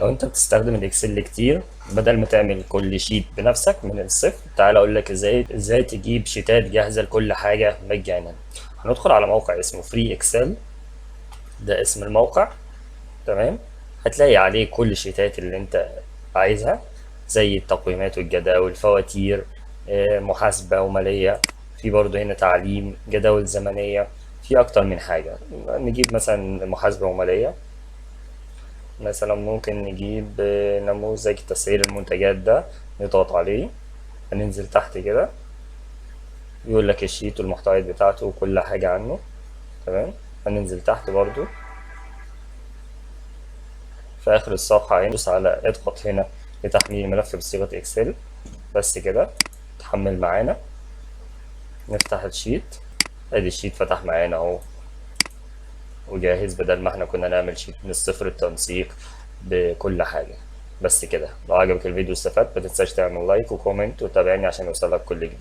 لو انت بتستخدم ال Excel كتير، بدل ما تعمل كل sheet بنفسك من الصفر، تعال اقول لك ازاي تجيب شيتات جاهزة لكل حاجة مجانا. هندخل على موقع اسمه Free Excel، ده اسم الموقع. تمام، هتلاقي عليه كل الشيتات اللي انت عايزها، زي التقويمات والجداول، فواتير، محاسبة ومالية، في برضه هنا تعليم، جداول زمنية، في أكتر من حاجة. نجيب مثلا محاسبة ومالية، مثلا ممكن نجيب نموذج تسعير المنتجات ده، نضغط عليه، هننزل تحت كده يقول لك ال sheet والمحتويات بتاعته وكل حاجة عنه. تمام، هننزل تحت برضو في آخر الصفحة، هندوس على اضغط هنا لتحميل الملف بصيغة Excel. بس كده تحمل معانا. نفتح ال sheet، ادي ال sheet فتح معانا اهو وجاهز، بدل ما احنا كنا نعمل sheet من الصفر، التنسيق بكل حاجة. بس كده، لو عجبك الفيديو واستفدت ما تنساش تعمل like و comment وتابعني عشان يوصلك كل جديد.